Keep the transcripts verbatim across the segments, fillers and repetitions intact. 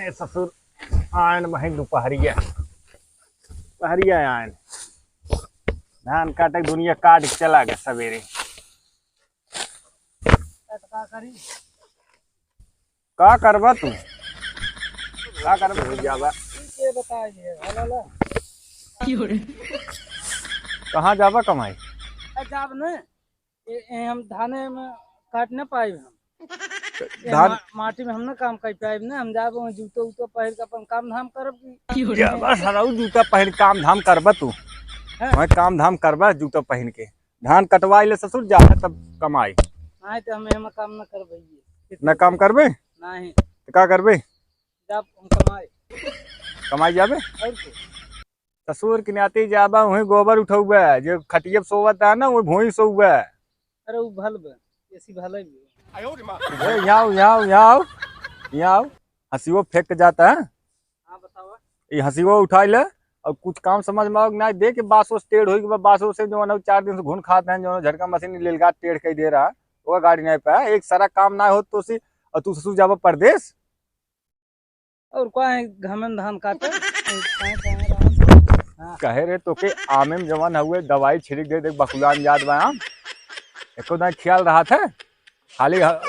ए ससुर, आयन वहीं दुपहरिया, दुपहरिया आयन। धान काटे के दुनिया काट के चला गए सवेरे। का करी? का करबा तू? का करबा? हो जाबा। ठीक है, बता ये, ला, ला, ला। कहाँ जाबा कमाई? ए, जाब न। ए, ए, हम धाने में काट न पाइब हम। ए, धान मा-, माटी में हम न काम कर पाइब न। हम जाब वहाँ जूता उता पहिर के अपन काम धाम करब की। जाबा सराऊ, जूता पहिर काम धाम करबा तू। हाँ। वहाँ काम धाम करबा जूता पहिन के। धान कटवाई ले ससुर, जा तब कमाई। नहीं तो हम एमा काम न करबे। न काम करबे? नहीं। तो का करबे? जाब हम कमाई। कमाई जाबे? और के? ससुर के नाती जाबा, वहीं गोबर उठौबे, जो खटिया पे सोवत है ना, वही भोई सोवबे। अरे वो भल बे, ऐसी भले भी। ए, यहाँ आओ, यहाँ आओ, यहाँ आओ, यहाँ आओ। हंसियो फेंक के जाता है। हाँ, बतावा। ये हंसियो उठाई ले, और कुछ काम समझ में आओ कि ना, देख के बांस ओस टेढ़ होई के बा, बांस ओस से जो है ना, चार दिन से घुन खात हैं, जो है ना, झटका मशीन लेलगा टेढ़ कई दे रहा, वो गाड़ी नहीं पाया, एक सारा काम ना हो तो सी, और तू ससुर जाबा परदेस। और का है, घमन धान काटे, काहे, काहे रहा? हाँ। कहे रे, तोके आमे में जवन हउए, दवाई छिड़क दे, देख, बकुलान जात बा आम। एको दाई ख्याल रहत है, खाली ह-,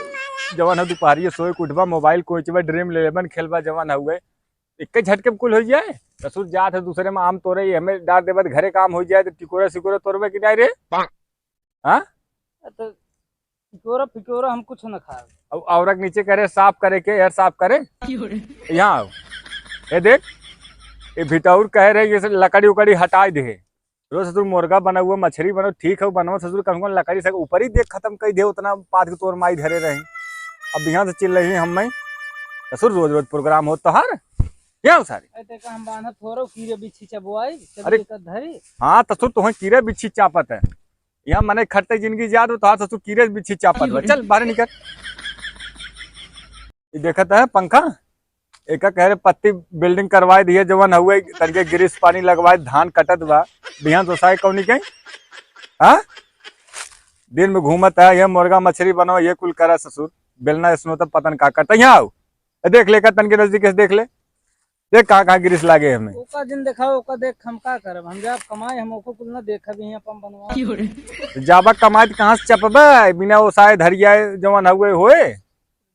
जवन है, दुपहरिये सोए के उठबा, मोबाइल कोचबा, ड्रीम इलेवन खेलबा, जवन हउए, एक झटके में कुल हो जाए। ससुर जात है दूसरे में आम तोरे, ये हमें डांट देबा त घरे काम हो जाए, तो टिकोरा सिकोरा तोड़बे कि नहीं रे? हाँ? तो टिकोरा फिकोरा हम कुछ न खाए। अब औरत नीचे करे साफ करे के, यार साफ करे। यहाँ आओ, ये देख, ये भिटौर कहे रहे, जैसे लकड़ी उकड़ी हटाई दे। रोज ससुर मुर्गा बनाओ, मछली बनाओ, ठीक है, बनाओ ससुर, कम से कम लकड़ी से ऊपर ही देख खत्म कर दे, उतना पात के तोर माई धरे रहे। अब यहाँ से चिल्लही हम मैं, ससुर रोज रोज प्रोग्राम हो तोहार, क्या हो सारे? ए, ते का हम बान्हत हो रहो, कीरे बिच्छी चबवाई, चबी अरे, के धरी। हाँ, ससुर तोहे कीरे बिच्छी चापत है। यहाँ मने खटते जिंदगी जात हो, तोहार ससुर कीरे बिच्छी चापत बा। चल, बाहर निकल। ये देखत है पंखा, एका कह रहे पत्ती बिल्डिंग करवाए दिए, जवन हउए तनिके ग्रीस पानी लगवाए, धान कटत बा, बिहान सोसाए कौनी के? हाँ? दिन में घूमत है, ये मुर्गा मछली बनाओ, ये कुल करा ससुर, बेलना इसनो तब पता न का करता। यहाँ आओ, ए, देख लेकर तनिके नजदीक से देख ले, देख कहाँ कहाँ ग्रीस लागे हमें। ओका जिन देखाओ, ओका देख हम का करब, हम जाब कमाए, हम ओको कुल ना देखब, यहाँ पर हम बनवा। तो जाबा कमाए तो कहाँ से चपबे, बिना ओसाए धरियाए जवन हउए होए।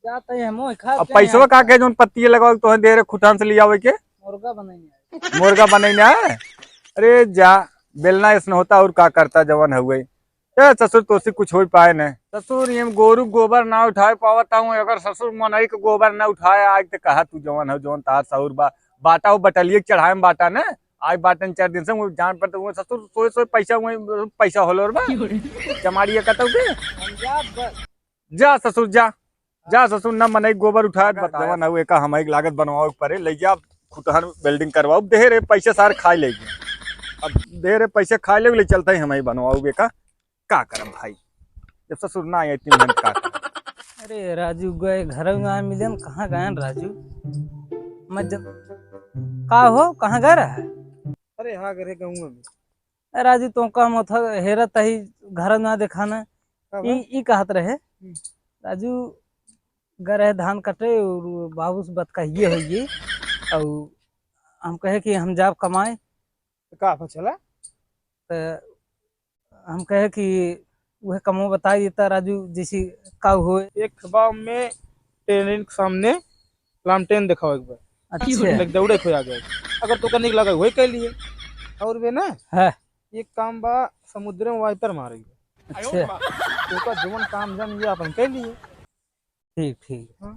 जात है हम ओए खा अब के पैसवा यहाँ का के जौन पत्ती लगाओ तोहे दे रहे खुटान से लियावे के? मुर्गा बनाई ना है। मुर्गा बनाई ना है? अरे जा, बेलना इसने होता और का करता जवन हउए। ए ससुर तोसे कुछ हो पाए न। ससुर ये गोरू गोबर ना उठाए पावत हूँ, अगर ससुर मनई के गोबर ना उठाए आज तो कहा तू जवन हो जवन तार सहुर बा। बाटा हो बटलिए के चढ़ाए में बाटा न। आज बाटन चार दिन से वो जान पर तो वो ससुर सोए सोए पैसा वो पैसा होलो रे बा। जमाड़िए कतौ के। हम जाब बस। जा ससुर जा। जा ससुर, ना मनई गोबर उठात बता। जवन हउ एका हमई के लागत बनवावे के परे, ले जा खुटहन welding करवाओ, दे रे पैसे सार खाए लेगी। अब दे रे पैसे खाए लेगी, ले चलते ही हमई बनवाओ एका, का करब भाई, जब ससुर ना आए तीन दिन का करब? अरे राजू गए घर में ना मिलन, कहाँ गए राजू? मैं जब, का हो, कहाँ गए रहा? अरे हाँ, गए रहे गाँव में। ए राजू, तो का मत हेरत ही घर ना देखाना। का ई, बा? ई कहत रहे, हम्म। राजू, गए रहे धान कटे और बाबू से बतकहिए होइए। और हम कहे कि हम जाब कमाए। तो का फसला? तो हम कहे कि वह कमो बताई देता राजू, जैसे का होए। एक बार में ट्रेन के सामने लामटेन देखावे के बा। अच्छा। एक दौड़े खोया गए। अगर तोका निक लगे, वही कह लिए। और बे ना? है। एक काम बा, समुद्र में वाइपर मारे के बा। अच्छा। तोका जवन काम जन ये अपन कह लिए। ठीक, ठीक। हाँ।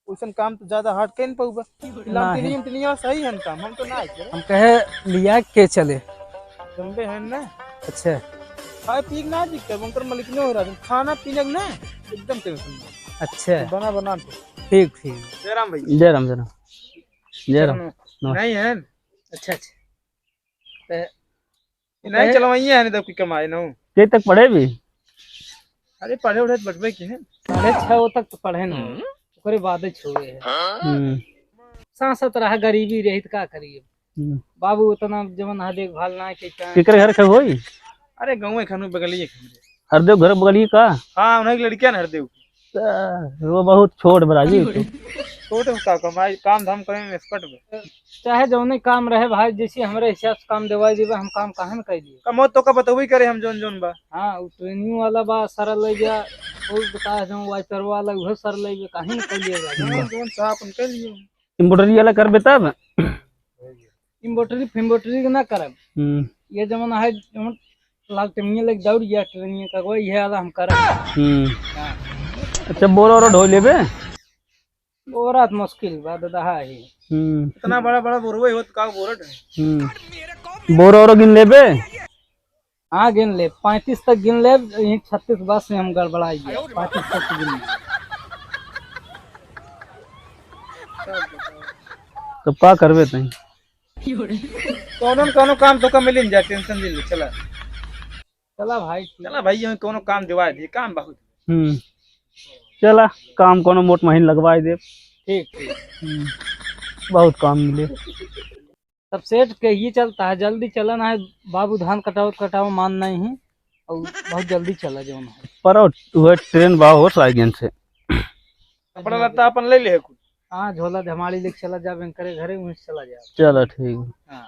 वैसन काम तो ज्यादा hard कह न पाऊबा। नहीं। लामटेनिया, उमटेनिया सही है काम, हम तो ना आए। हम कहे लिया के चले। जमबे है ना। अच्छा। खाए पी के ना दिक्कत, उनकर मालिक नहीं हो रहा, खाना पीने के ना एकदम tension ना। अच्छा। बना, बना तो। ठीक, ठीक। जय राम भैया। जय राम, जय राम। जय राम। चलो, नमस्ते। नहीं है। अच्छा, अच्छा। ते नहीं, चलवाइए है, नहीं तो कोई कमाए ना हो। के तक पढ़े भी? अरे, पढ़े उढ़े तो बटबे के हैं। साढ़े छह तक तो पढ़े ना हो, ओकरे बाद ही छोड़े है। हम्म। सांसत रहा, गरीबी रही तो का करिए? हम्म। बाबू उतना जवन हा देखभाल ना के का। केकर घर के होई? अरे, गाँव खानू बगलिए के हमरे। हरदेव घर बगलिए का? हाँ, उन्हें एक लड़किया ना हरदेव की। त वो बहुत छोट बा राजू, तू। छोट बा का, कमाई, काम धाम करे में expert बा। चाहे जौने काम रहे भाई, जैसे हमरे हिसाब से काम देवाई देबे, हम काम काहे न कर दिए? कमो तो का बतौबे करे हम जौन जौन बा। हाँ, उ training वाला बा, सर ले गया, और बता जो wiper वाला, उहे सर ले गया, काहे न कर लिए बा? जौन जौन साहब अपन कर लिए। Embroidery वाला करबे तब? Embroidery फिम्बोटरी के ना करब। हम्म। ये जमाना है, जमन लाल टेमिया लग दौड़ गया training का, कोई ये वाला हम करब। हम्म। हाँ। अच्छा, बोरा ओरा ढो लेबे? बोरा त मुश्किल बा, दादा है ही। हम्म। इतना बड़ा बड़ा बोरवे होत का बोरा ढो? हम्म। बोरा ओरा गिन लेबे? हाँ, गिन ले, पैंतीस तक गिन ले, यहीं छत्तीस बस में हम गड़बड़ाई गया, पैंतीस तक गिन ले। तो का करबे तई? कौनो न कौनो काम तो का मिल ही जाए, tension ले ले, चला। चला भाई, ठीक। चला भाई, यहीं कौनो काम दिवा दे, काम बहुत। हम्म, चला, काम कौनो मोट महीन लगवाई दे। ठीक, ठीक। हम्म, बहुत काम मिले। तब सेठ के ही चलता है, जल्दी चला ना है बाबू, धान कटावत कटावत मान नहीं है, और बहुत जल्दी चला जौन है। पर वह ट्रेन बा हो साइकिल से। कपड़ा लत्ता अपन ले ले कुल। हाँ, झोला झमाली लेके चला जा, बेंकरे घरे वहीं से चला जा। चला ठीक। हाँ।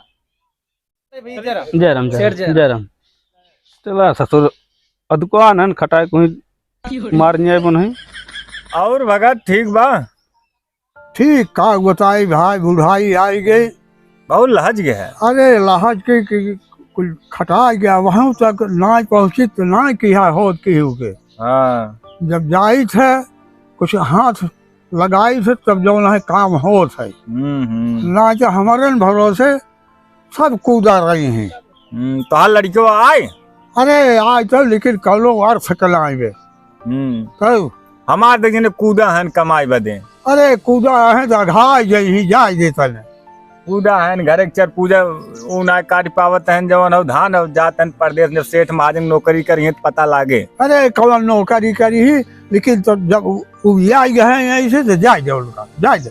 जय राम, जय सेठ राम, जय राम। जय राम। चला ससुर, अदको आनन खटाए कोई मार नहीं बन है। और भगत ठीक बा? ठीक का बताई भाई, बुढ़ाई आई गई। बहुत लहज गए है। अरे लहज के, के कुल खटाई गया, वहाँ तक ना पहुँची तो ना किहा होत केहू के। हाँ। जब जाइत है, कुछ हाथ लगाइत है, तब जौन है काम होत है। हम्म, हम्म। ना तो हमारे न भरोसे सब कूदा रही हैं। हम्म, तोहार लड़कियों आए? अरे, आए तो, लेकिन कौनो अर्थ के ना आइबे। हम्म। तब? हमार देख जने कूदा हन कमाई बदे। अरे, कूदा है तो अघाई जइहीं, जाए दे तने। कूदा हन, घरे के चर पूजा, ऊ ना काट पावत हन, जवन हो धान हो, जात हन परदेस में, सेठ महाजन नौकरी करी हैं तो पता लागे। अरे, कौन नौकरी करी ही, लेकिन तो जब उ, उ आई गए हैं ऐसे तो जाए दे उनका, जाए दे।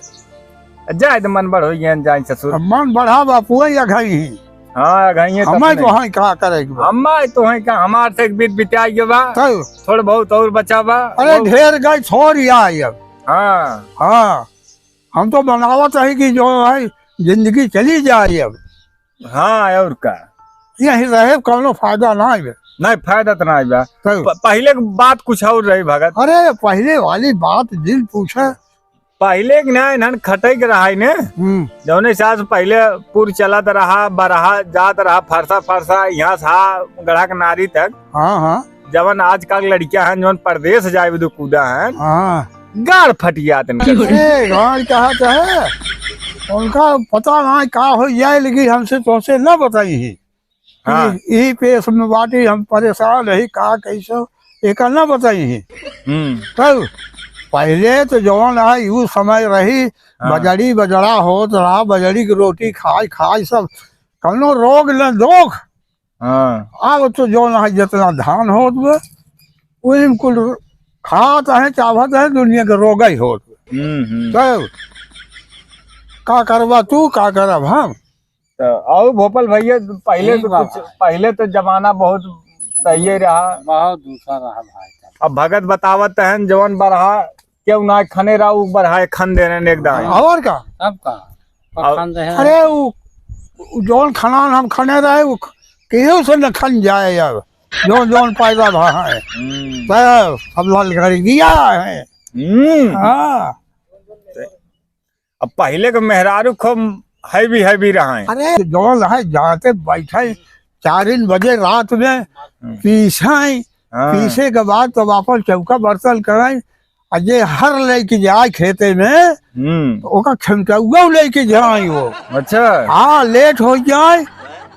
जाए तो मन बढ़ हो गया, जाए ससुर। अब मन बढ़ा बापू, या घई ही। हाँ, घई है तो हमें अपने। तो हैं का करे के बा? हमार तो हैं का, हमार से एक बीत बिताई के बा। तब? थोड़ा बहुत और बचा बा। अरे, बहुत। ढेर गई, थोड़ी आई अब। हाँ। हाँ, हम तो बनावत है कि जो है, जिंदगी चली जाए अब। हाँ, और का? यहीं रहे, कौनो फायदा ना है। नहीं, फायदा तो ना है बा। तब? प-, पहिले के बात कुछ और रही भगत। अरे, पहिले वाली बात दिल पूछे। पहिले के ना इन्हन खटई के रहाई ने, हम्म। जौने हिसाब से पहिले पुर चलत रहा, बरहा जात रहा, फरसा फरसा, यहाँ से हा गढ़ा के नारी तक। हाँ, हाँ। जवन आजकल लड़कियां हैं, जवन परदेस जाए भी तो कूदा हैं, हाँ। गाड़ फटियात इनकर। अरे, गाड़ कहा चाहे, उनका पता ना का हो जाए, लेकिन हमसे तोसे ना बताई ही। हाँ। ई, ई पेश में बाटी, हम परेशान रही, का कैसे, एका ना बताई ही। हम्म। तब पहिले तो जवन है, यू समय रही, हाँ। बजड़ी बजड़ा होत रहा, बजड़ी की रोटी खाए, खाए सब, कौनो रोग न दोख। हाँ। अब तो जौन है जितना धान होत बा, वही में कुल खात है, चाहत है, दुनिया के रोग ही होत बा। हम्म, हम्म। तो का करबा तू, का करब हम? तो और भोपल भैया, पहिले ठीक तो बा कुछ, भाई। पहिले तो जमाना बहुत सही रहा। बहुत दूसरा रहा भाई। अब भगत बतावत हैं, जवन बरहा केहू ना खने रहा, उ बरहा खन देने एकदम। और का? तब का? और खन दे हैं। अरे, उ, उ जौन खनान हम खने रहे, उ केहू से न खन जाए अब। जौन, जौन पैदा भा है। हम्म। तो सब ललगरिया है। हम्म। हाँ। अब पहिले के मेहरारू खूब heavy, heavy रहा है। अरे, जौन है, जाते बैठे चार बजे रात में, हम्म। पीसे, हाँ। पीसे के बाद तब आपन चौका बर्तन करें, आ जे हर लेके जाए खेते में, हम्म। तो ओका खेमटौआ लेके जाए वो। अच्छा। हाँ, लेट हो जाए,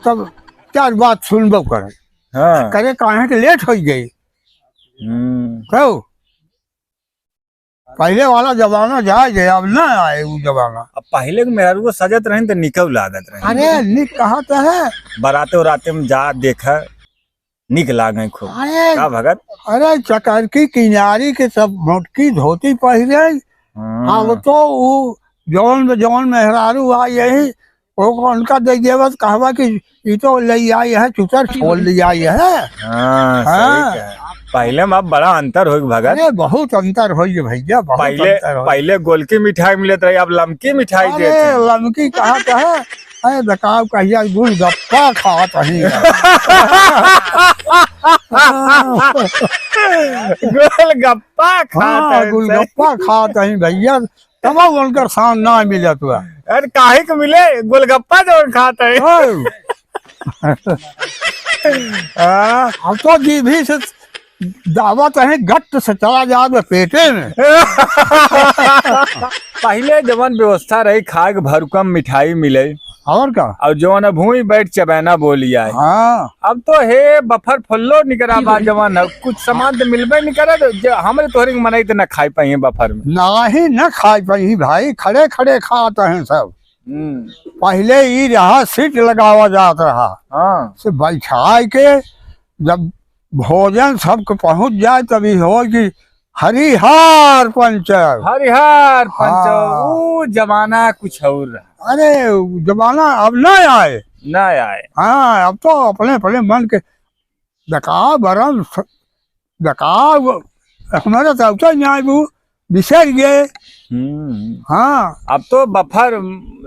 तब चार बात सुनबो करे। हाँ। करे, काहे के लेट हो गई? हम्म। कहो। पहिले वाला जमाना जाए जे, अब ना आए उ जमाना। अब पहिले के मेहरारू सजत रहे त निकौ लागत रहे। अरे, निक कहा तो है। बराते उराते में जा, देखा, निक लागे खूब। अरे, का भगत? अरे, चकरकी किनारी के सब मोटकी धोती पहिरे। हाँ। अब तो उ जौन, जौन मेहरारू आ यही, ओ उनका दे देवत, कहवा कि ई तो ले आई है, चुतर छोड़ ले आई है। हाँ, सही हाँ। कहा। पहिले में अब बड़ा अंतर होई भगत। अरे, बहुत अंतर होई भैया, बहुत पहिले, अंतर होई। पहिले गोलकी मिठाई मिलत रही, अब लमकी मिठाई अरे, देत हैं। लमकी कहा, कहा? अरे, बताओ, कहिया गोलगप्पा खात हई। गोलगप्पा खात हाँ, हई, गोलगप्पा खात हई भैया। तब उनकर शान ना मिलत बा। अरे, काहे के मिले? गोलगप्पा जौन खात हई। हाँ। हाँ। अब तो जीभी से दावत है, गट से चला जात बा पेटे में। पहिले जवन व्यवस्था रही, खाए के भरुकम मिठाई मिले। और का? और जवन अब हुई बैठ चबैना बोली आए। हाँ। अब तो हे बफर फुल्लो निकरा बा जवन है, कुछ सामान तो मिलबे नहीं करे, तो जे हमरे तोहरे के मनई तो न खाई पाई बफर में। नाही, न खाई पाई भाई, खड़े खड़े खात हैं सब। हम्म। पहिले ई रहा, सीट लगावा जात रहा। हाँ। से बैठाए के जब भोजन सबके पहुँच जाए, तब ई हो कि हरिहर पंचर। हरिहर पंचर, हाँ। ऊ जमाना कुछ और रहा। अरे, ऊ जमाना अब ना आए। ना आए। हाँ, अब तो अपने, अपने मन के दका बरम स-, दका वो, हमारा तो अब तो नहीं आए वो, बिसर गए। हम्म। हाँ। अब तो बफर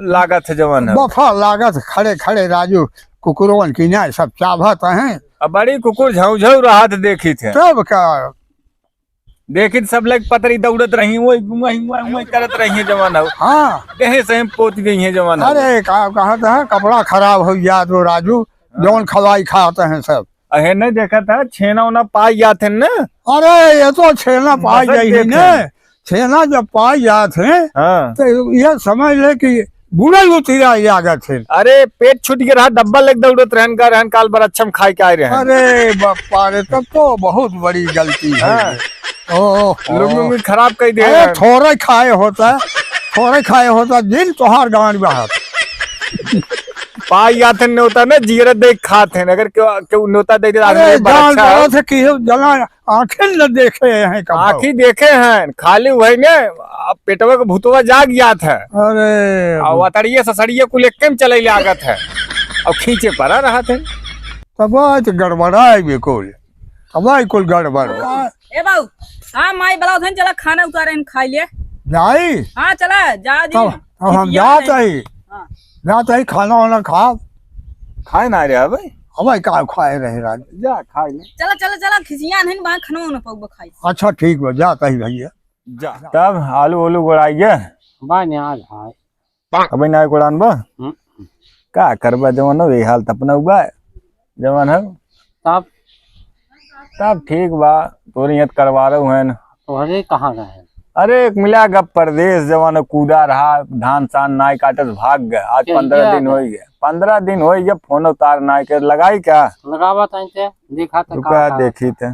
लागत है जवन है। बफर लागत, खड़े खड़े राजू कुकुरवन की न्याय सब चाभत हैं। अब बड़ी कुकुर झौझौ रहत देखी थे। तब का? देखी थे सब लोग पतरी दौड़त रही, वही, वही, वही, वही करत रही है जवन है। हाँ। देहे से हम पोत गई है जवन है। अरे, का कहत है, कपड़ा खराब हो जात हो राजू, हाँ। जौन खवाई खात हैं सब। अहे नहीं देखत है, छेना ओना पाई जात है ना। अरे, ये तो छेना पाई बसत जाई है देख ना। हैं। छेना जब पाई जात है, हाँ। तो ये समझ ले कि बुढ़ई उतरा लागत है। अरे, पेट छूट के रहा, डब्बा लेके दौड़त रहन का रहन, काल बरच्छम खाए के आए रहन। अरे बापा रे, तब तो बहुत बड़ी गलती है। हाँ। ओह, लुंगी ओह। उंगी खराब कर दे अरे, रहन। थोड़े खाए होता, थोड़े खाए होता, दिन तोहार गांड बाहर। पाई जात है न्योता ना, जियरा देख खात है, अगर केहू, केहू न्योता दे दे, अरे, आदमी बड़ा जान अच्छा है। बात है कि जना आँखें न देखे हैं कबो। आँखी देखे हैं, खाली वही ने, अब पेटवा के भूतवा जाग जात है। अरे। और अतड़िए ससड़िए कुल एक्के में चले लागत है। और खींचे पड़ा रहत है। तब आज गड़बड़ा है बिल्कुल। तब आज कुल गड़बड़। ए बाऊ, हाँ, माई बुलावत हन, चला खाना उतारे हन, खाई ले। जाई? हाँ, चला, जा जी। तब, तब हम खिसिया जात है। हई। हाँ। जात हई, खाना वाना खाब। खाए ना रहे भाई। अब भाई का खाए रहे राज? जा, खाए ले। चला, चला, चला, खिसिया नहीं, वहाँ खाना वाना पउबा खाई। अच्छा, ठीक बा, जात हई भैया। जा। तब आलू ओलू गोड़ाई गए? बा न्याल है। अबे ना कोड़ान बा? हम्म। का करबा जवन हो, ये हाल त अपना बा, जवन हो। तब? तब ठीक बा, तोरे यहाँ करवा रहे हैं। तोहरे कहाँ गए? अरे, एक मिला गप परदेस, जवन हो, कूदा रहा, धान सान नाई काटत भाग गए। आज के पंद्रह किया दिन गए? होई गए, पंद्रह दिन होई गए, फोन उतार नाई के लगाई क्या? लगावा ताई ते, देखा त रुका, का, का देखी ते।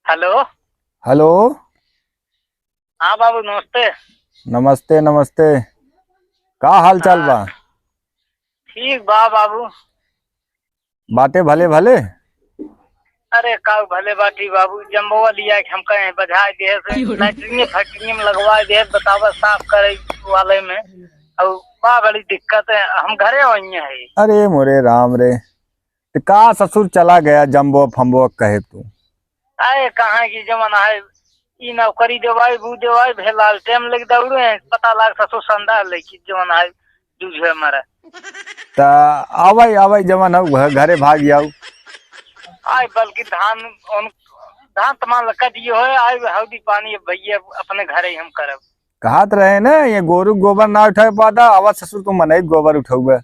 हेलो। हेलो। हाँ बाबू, नमस्ते। नमस्ते, नमस्ते। का हाल चाल बा? हाँ, ठीक बा बाबू। बाटे भले भले? अरे का भले बाटी बाबू, जम्बोवा लिया के हमका यहाँ बजाए दिहे से, लैट्रिन फैक्ट्री में लगवाए दिहे, बतावा साफ करे वाले में। और बा बड़ी दिक्कत है, हम घरे वहीं है। अरे मोरे राम रे, तो का ससुर चला गया जम्बो फम्बो कहे तू? आए कहाँ की जमाना है, ई नौकरी देवाई, बू देवाई, भे लालटेन लेके दौड़े हैं, पता लाग ससुर संदा लेके जमाना है, जूझे मरे। त आवाई, आवाई जमाना है, घ-, घरे भाग जाऊ। आए बल्कि धान, उन, धान तमान लगा दिए होए, आए हौदी पानी अब भैया अपने घरे ही हम करब। कहत रहे ना, ये गोरू गोबर ना उठाए पाता, आवा ससुर तू मने गोबर उठौबे।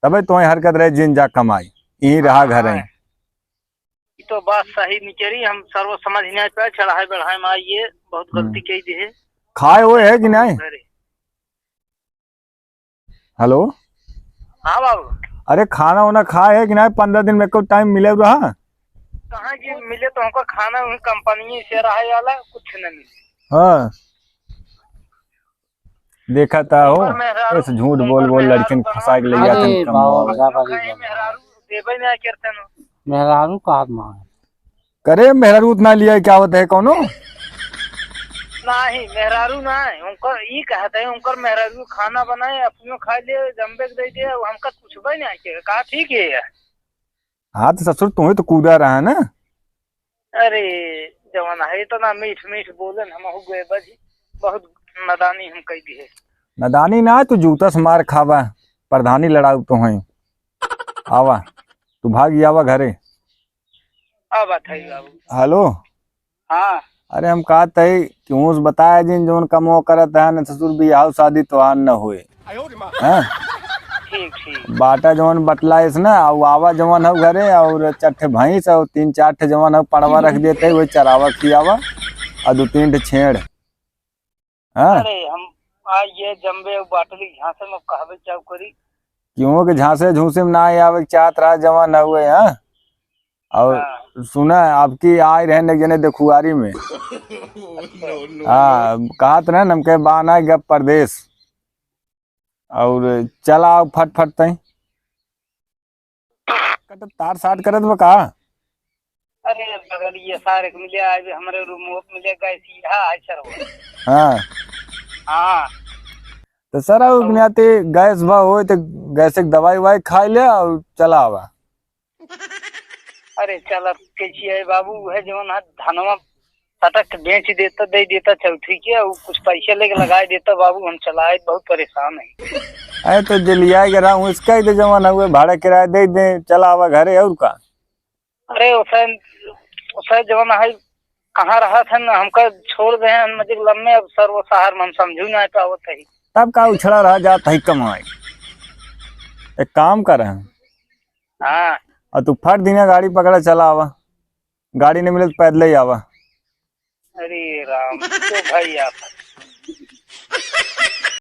तबे तोहे हरकत रहे, जिन जा कमाई, यहीं रहा घर हाँ। ही। ई तो बात सही निकरी, हम सर्व समझ नहीं पाए, चढ़ाए बढ़ाए में आइए, बहुत हम्म। गलती कही दी है। खाए हुए है कि नहीं? घरे। हेलो। हाँ बाबू। अरे खाना वाना खाए है कि नहीं? पंद्रह दिन में को टाइम मिले रहा? कहाँ जी मिले तो हमको खाना वही कंपनी से रहे वाला कुछ न मिले। हाँ। देखा ता हो, ऊपर मेहरारू, ऐसे झूठ बोल ऊपर बोल मेहरारू लड़किन बना फंसा के ले अरे जाते हैं बाबा, कमावा। बाबा रे कहीं बाबा। मेहरारू देबे नहीं करते न। मेहरारू का हाथ मांगे। करे मेहरारू उतना लिया क्या होता है कौनो? नाही, मेहरारू नाही, उनकर ई कहत है, उनकर मेहरारू खाना बनाए, अपनो खाइ ले, जम्बे के दे दे, अब हमका कुछ भी नाही के, का ठीक है यार? हाँ, तो ससुर, तू ही तो कूदा रहा ना। अरे, जवन है तो ना मीठ मीठ बोलन, हम हो गए बजी, बहुत नादानी हम कह दी है। नादानी ना, तू जूता से मार खावा, प्रधानी लड़ाऊ तो है। आवा, तू भाग आवा घरे। आ बात है बाबू। हेलो। हाँ। अरे, हम कहत है कि उस बताया जिन जौन कमो करत है न ससुर, बियाह शादी तोहार न होए। हाँ? ठीक, ठीक। बाटा जौन बतलाइस ना, अउ आवा जौन हउ घरे, अउर चट्ठे भैंस अउर तीन चार ठे जौन हउ पड़वा रख देते, वही चरावा खियावा, अउर दो तीन ठे छेड़। हाँ? अरे, हम आ ये जम्बे अउ बाटली झांसे में कहबे चाउ करी। क्यों के झांसे झूंसे में ना आवे के चाहत रहा जवान हुए, हाँ? और हाँ। सुना, आपकी आए रहे न एक जने देखुआरी में। हाँ, कहत रहे न हमके बाना गप परदेश। और चला आओ फट फट तई। कट तार साट करत बा का? अरे बगल ये सारे के मिले, आज हमरे रूम में मिले गए सीधा आज सर वो। हाँ। हाँ। तो सर, अब हाँ। नाते गैस बा होए तो गैस के दवाई वाई खाई ले और चला आवा। अरे चला, कैसी है बाबू, वह जवन है धनवा सटक के बेच देता, दे देता चौथी के, और कुछ पैसे लेके लगा देता बाबू, हम चलाए, बहुत परेशान है। अरे तो जे लिया के रहा हूँ, इसका ही तो जवन है, भाड़ा किराया दे दे, चला आवा घरे, और का। अरे उसे, उसे जवन है, कहाँ रहा था ना, हमका छोड़ दे हैं, मुझे लम्बे अब सर वो शहर में हम समझू ना पावत है। तब का उछड़ा रहा जात है कमाई। एक काम कर, हाँ। और तू फट दिना गाड़ी पकड़ा चला आवा, गाड़ी नहीं मिले तो पैदल ही आवा। अरे राम, तो भाई आप